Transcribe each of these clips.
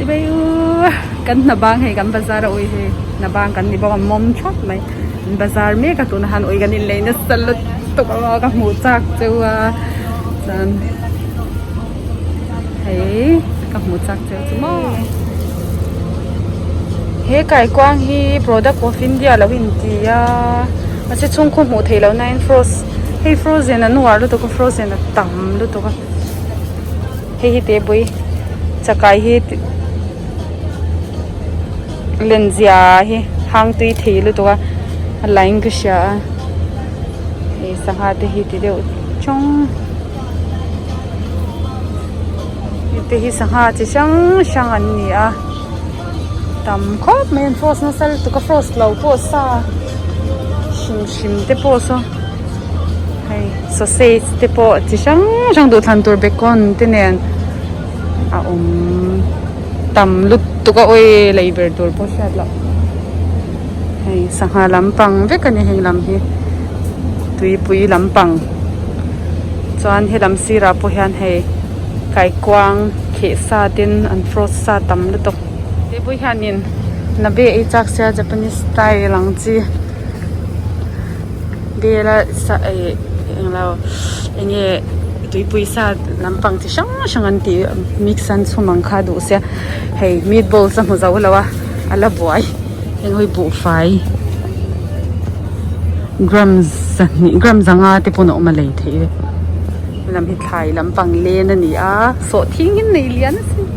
Chibai u kan hna bang hei kan bazar a ui hei hna bang kan ni bawk a mawm thap mai an bazar mek a tunah han ui kan inlei nasa lutuk a ka hmuh chak cheu a chuan hei ka hmuh chak cheu chu maw he kaikuang hi product of India lo inti a mahse chhungkhaw hmuh theih loh na in froze hei frozen an uar lutuk a frozen a tam lutuk a. Hei hi tebui chakai hi lenzia hi hang tui thei lutuk a a line ka hria a hei sangha te hi ti deuh chawng hei te hi sangha chi hrang hrang an ni a tam khawp mai an frost nasa lutuk a frost lo pawh sa hrim hrim te pawh saw hei sausage te pawh chi hrang hrang duhthlan tur bacon te nen a awm tam lutuk a awi lei ber tur pawh hriat loh hei sangha lampang vek a ni heng lam hi tuipui lampang chuan helam sirah pawh hian hei kaikuang kheh sa ten an frost sa tam lutuk te pawh hianin nabe ei chak sia japanese style ang chi bela sa ih englo enge tuipui sa lampang chi hrang hrang an tih mix an chhum ang kha duh sia hei meatballs a hmu zo lo a a la buai heng hawi buhfai gram zahnih gram zanga te pawn a awm a lei theih e helam hi thlai lampang len a ni a sawhthing in nei lian a sin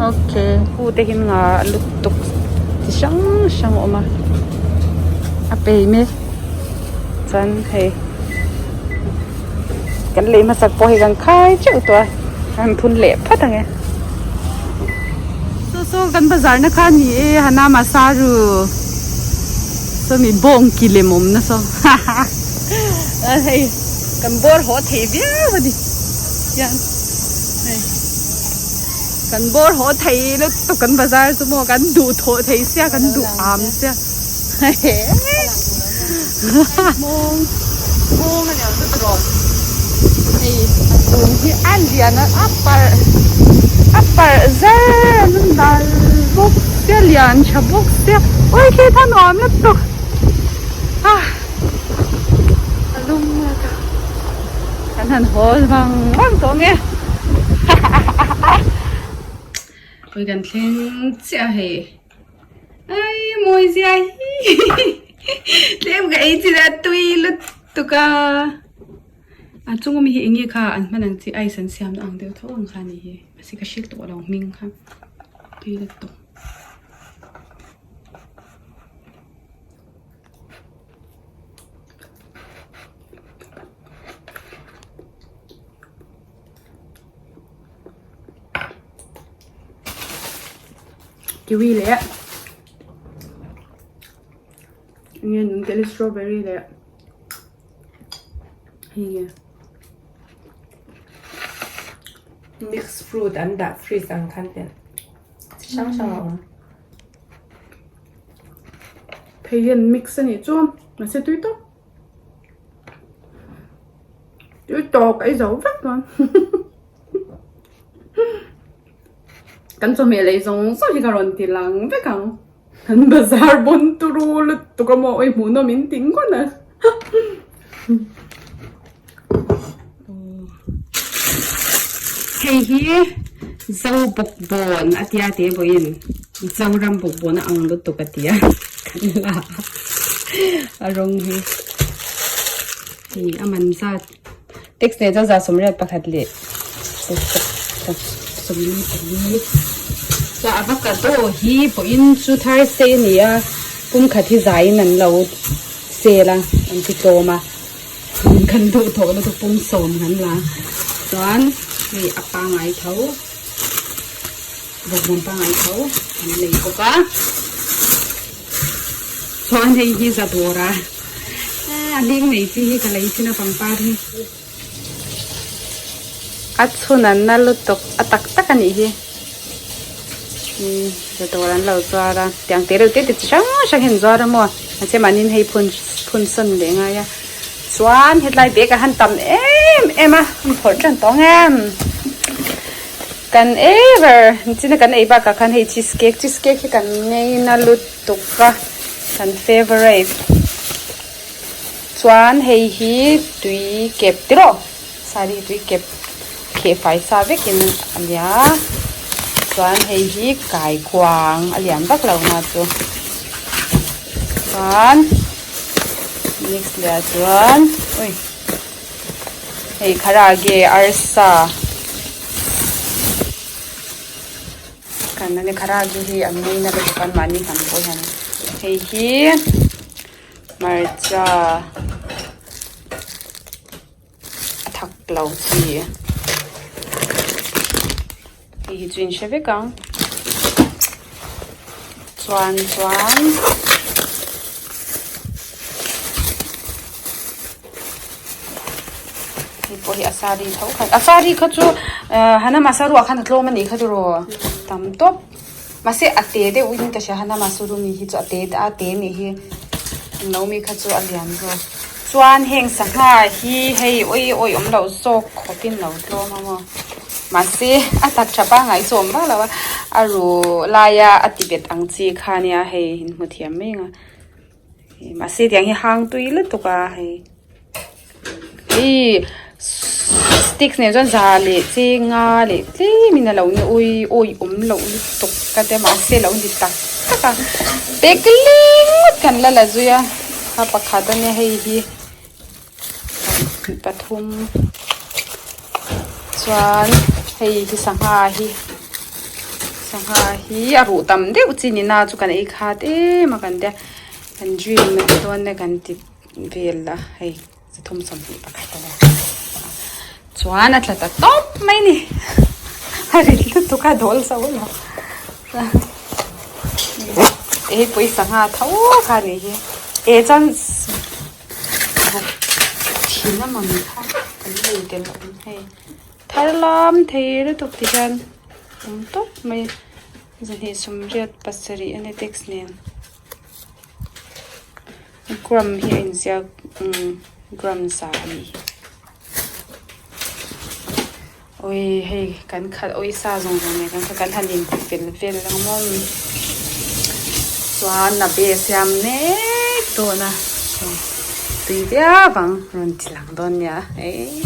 okay hu te hi nga lutuk chi hrang hrang a awm a a pei mek chuan hei kan lei hmasak pawh hi kan khai teuh tawh a kan phun leh phat ang e saw saw kan bazar na kha a ni e hana masaru sawmi bawng ki lem awm na saw a hei kan bawr haw thei viau a ni hian hei kan bawr haw thei lutuk kan bazar chu maw kan duh thawh thei sia kan duh am sia Hei a chung hi a lian a a parh a parh zar a nal bawk sia lian tha bawk sia awi khi tha nuam lutuk a a lum lutuk kan han haw vang vang tawh ang e awi kan thleng chiah a hei. Ai mawi zia hi tlem ka ei chin a tui lutuk a a chung ami hi eng nge kha an hman ang chi ice an siam na ang deuh tho ang kha a ni hi mahse ka hrilh tawh lo hming kha tui lutuk. Kiwi leh enge nung tel strawberry leh hei nge mix fruit an dah freeze ang khan ten chi hrang hrang a awm phei hian mix a nih chu mahse tui tawp tui tawk ei zo vek dawn. Kan chawhmeh lei zawng zawng hi ka rawn ti lang vek ang. Kan bazar bawn turu lutuk a maw awi hmuhnawm in ti ngawt a. Hei hi Zo bawkbawn a tia te vawiin Zoram bawkbawn a ang lutuk a tia kan la a rawng hi hei a man zat. Tax nei chu 121 leh 74 chuan avocado hi pawhin chu thar sei a ni a pum khat hi zaiin an lo sel a an ti tlawm a kan duh thawh lutuk pum sawm kan la chuan hei a pangai tho bawkbawn pangai tho an nei bawk a. Chuan hei hi za dawr a a hling nei chi hi ka lei thin a pangpar hi. A chhun an na lutuk a tak tak a nih hi za dawr an lo zuar a tiang te reuh te te chi hrang hrang hi an zuar a maw mahse mahniin hei phun phun sawn leh ngai a chuan hetlai bag ah han tam em em a an phawrh tan tawng em. Kan ei ber nichina kan ei bakah khan hei cheese cake cheese cake hi kan ngaina lutuk a kan favourite chuan hei hi tui kep tiraw sari tui kep kheh fai sa vekin a nia chuan hei hi kaikuang a lian vak lo na chu chuan next leh ah chuan ui. Hei kharage arsa kan ani kharage hi an ngaina lutuk a mahni hnam pawh hian hei hi hmarcha a thak lo chi hei hi chu in hre vek ang chuan chuan hei pawh hi asari tho kha asari kha chu ah hana masaru ah khan a tlawm a nih kha tiraw tam tawp mahse a te deuh in ka hria hana masaru mi hi chu a te a te a nih hi englo mi kha chu a lian zawk chuan heng sangha hi hei awi awi awm loh zawk khawp in lo tlawm a maw. Mahse a tak tha pangngai chu a awm vak lo a, a ru laia a ti bet ang chi kha nia hei in hmu thiam mai ang a, mahse tiang hi hang tui lutuk a hei ih sticks nen chuan za leh chenga leh tlem in a lo ni ui awi awm loh lutuk ka tia mahse a lo ni tak tak a bag leng ngawt kan la la zui a kha pakhat a nia hei hi. Pathum chuan hei hi sangha hi sangha hi a ruh tam deuh chi ni na chu kan ei khat em a kan tia kan dream a ni dawn e kan ti vel a hei zathum sawmhnih pakhat a nia chuan a tla ta tawp mai a ni a rit lutuk a dawl zo lo hei pawh hi sangha tho kha a nih hi eh chuan. Bawk thin a mawni kha kan lei tel a awm hei thar lam thei lutuk ti hian awm tawp mai zahnih sawmriat pasarih a ni tax nen gram hi a inziak umm gram za a nih hi awi hei kan khalh awi sa zawng zawng nen kan khalh kan han in fel vel ang maw chuan a be siam mek dawn a tui viau ang rawn ti lang dawn nia eii.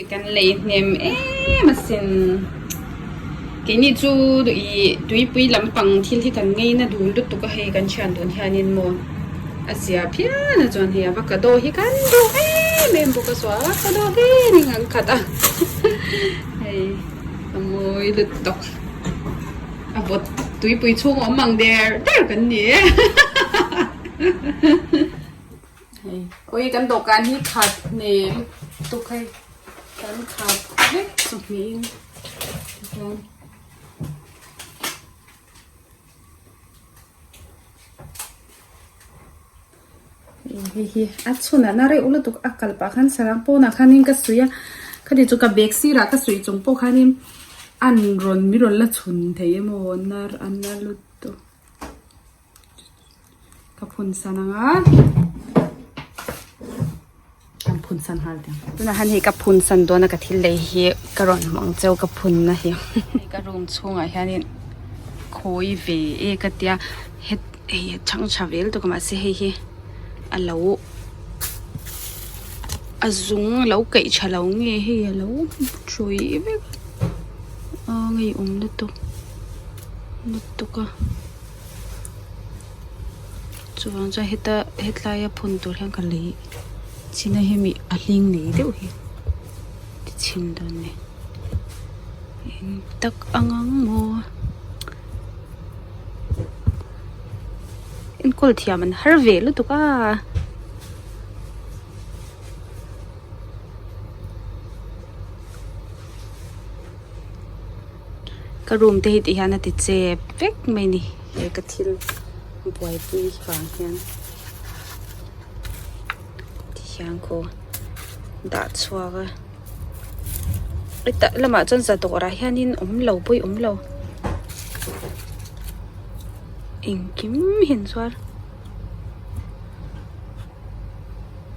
Kan lei hnem em asin keini chu ih tuipui lampang thil hi kan ngei na dun lutuk a hei kan thian dun hianin maw a zia phian a chuan hei avocado hi kan duh em em bawk a saw avocado hleng an khat a hei a mawi lutuk a vawt tuipui chhung a awm ang der der kan ni e. Hei awi kan dawhkan hi khat hmel lutuk hei kan khat vek chawhmeh in tichuan hei hi a chhunah na reuh lutuk a kal pah khan sarang pawnah khanin ka suih a khati chu ka bag sirah ka suih chung pawh khanin an rawn mi rawn la chhun thei emaw a na lutuk. Ka phun san ang a kan phun san nghal teh ang tunah hian hei ka phun san dawn a ka thil lei hi ka rawn hmu ang cheu ka phun na hi ka room chhungah hianin khawi ve e ka tia het hei a chhang tha ve lutuk a mahse hei hi a lo a zung a lo kaih tha lo nge hei a lo tawih vek a ngeiawm lutuk lutuk a. Chuvang chuan heta hetlai a phun tur hian ka lei chin a hemi a hling nei deuh hi ti chhin dawn a ni eng tak ang ang maw enkawl thiam an har ve lutuk a. Ka room te hi ti hian a ti chep vek mai a ni he ka thil buaipui vang hian ti hian khaw dah chhuak a hetah lamah chuan za dawrah hianin awm lo pawi awm lo engkim hi an zuar.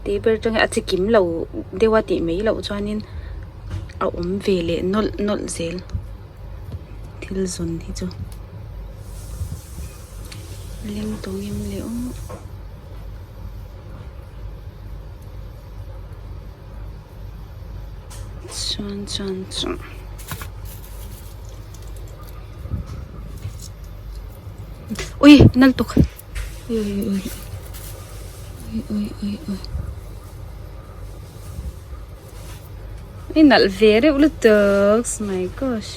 Te ber atangin a chi kim lo deuh a tih mai loh chuanin a awm ve leh nawlh nawlh zel thil zawn hi chu leng tawh ngem le aw. Chuan chuan chuan ui nal tuk. Ui ui ui ui ui ui ui i nalh ve reuh lutuk my gosh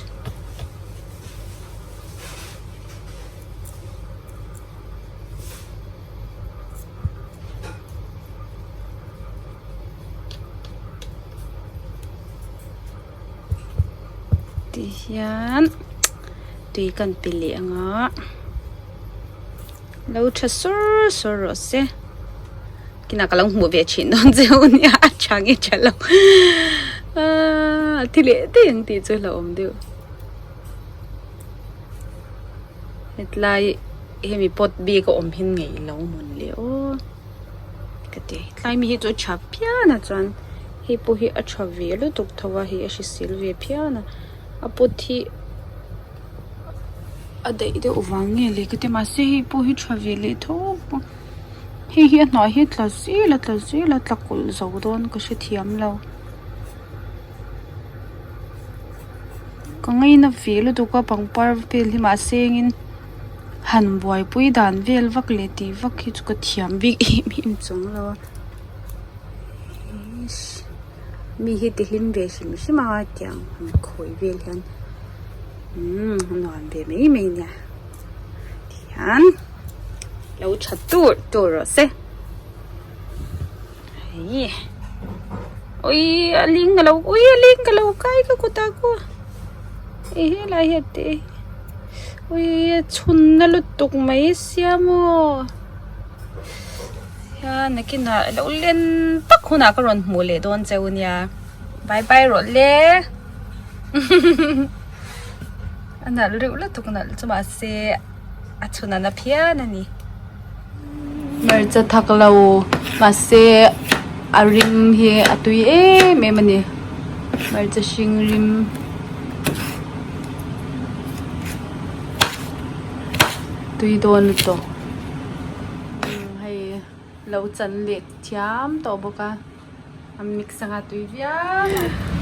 ti hian tui kan pe leh ang a lo tha sur sur rawh se kinah ka lo hmuh ve thin dawn che u nia a tha nge tha lo aaa thi leh daih ang tih chu hlauhawm deuh hetlai hemi pot bik a awm hin ngei lo mawn le aw ka ti tlai mi hi chu a tha phian a chuan hei pawh hi a tha ve lutuk tho a hei a hrisel ve phian a a pot hi a daih deuh vang nge le ka ti mahse hei pawh hi tha ve leh tho a hei hi a hnah hi a tla zel a tla zel a tla kawlh zo dawn ka hrethiam lo ka ngaina ve lutuk a pangpar vel hi mahse engin han buaipui dan vel vak leh tih vak hi chu ka thiam bik em em chuang lo a mi hi ti hlim ve hrim hrim a tiang han khawi vel hian umm a nuam ve mai mai nia tihian lo tha tur tur rawh se hei ui a ling a lo ui a ling ka lo kai ka kutah kua hei helai hi a te ui a chhun na lutuk mai sia maw. Hian nakinah lo len tak hunah ka rawn hmuh leh dawn cheu nia bye bye rawh le a nalh reuh lutuk nalh chu mahse a chhun a na phian a ni hmarcha thak lo mahse a rim hi a tui em em a ni hmarcha hring rim. Tui dawn lutuk hei lo chan leh thiam tawh bawk a a mix anga tui viau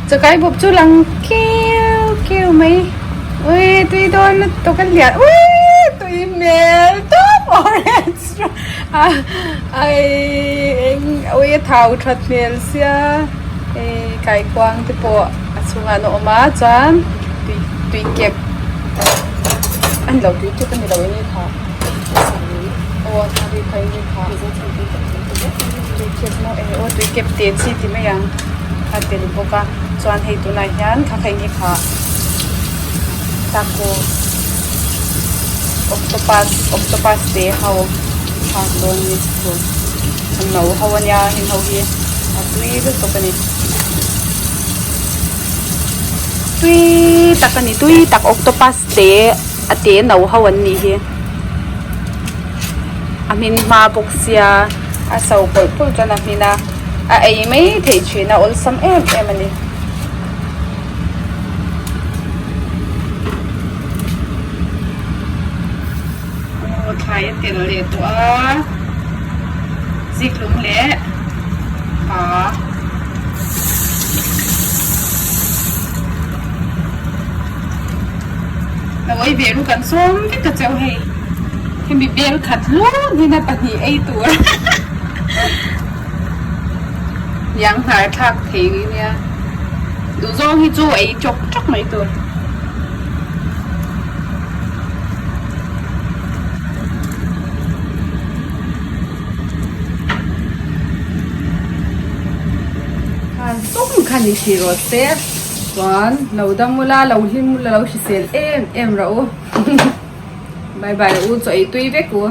chakai bawp chu lang keu keu mai ui tui dawn lutuk a lian ui tui hmel tawp orange a ai eng ui a thau that hmel sia hei kaikuang te pawh a chhungah an awm a chuan tui tui kep. A ni lo tui kep a ni lo eng kha aw sorry kha eng kha tui kep maw eng aw tui kep te chi ti mai ang a tel bawk a chuan hei tunah hian kha kha eng kha taco octopus octopus te ho thlak dawn a ni chu a no ho a nia heng ho hi a tui lutuk a ni. Tui tak a ni tui tak octopus te a te no ho an nih hi a hmin hma bawk sia a so pawlh pawlh chuan a hmin a a ei mai theih thin a awlsam em em a ni. Aw thlai a tel leh tawh a zikhlum leh pa lo ei ve ru kan sawm vek ta chauh hei hemi bel khat hlun hi na pahnih ei tur niang hnar thlak thei nia duhzawng hi chu ei chawk chawk mai tur. Khan tum kha ni hrih rawh se chuan lo dam ula lo hlim ula lo hrisel em em rawh u bye bye u chaw ei tui vek u.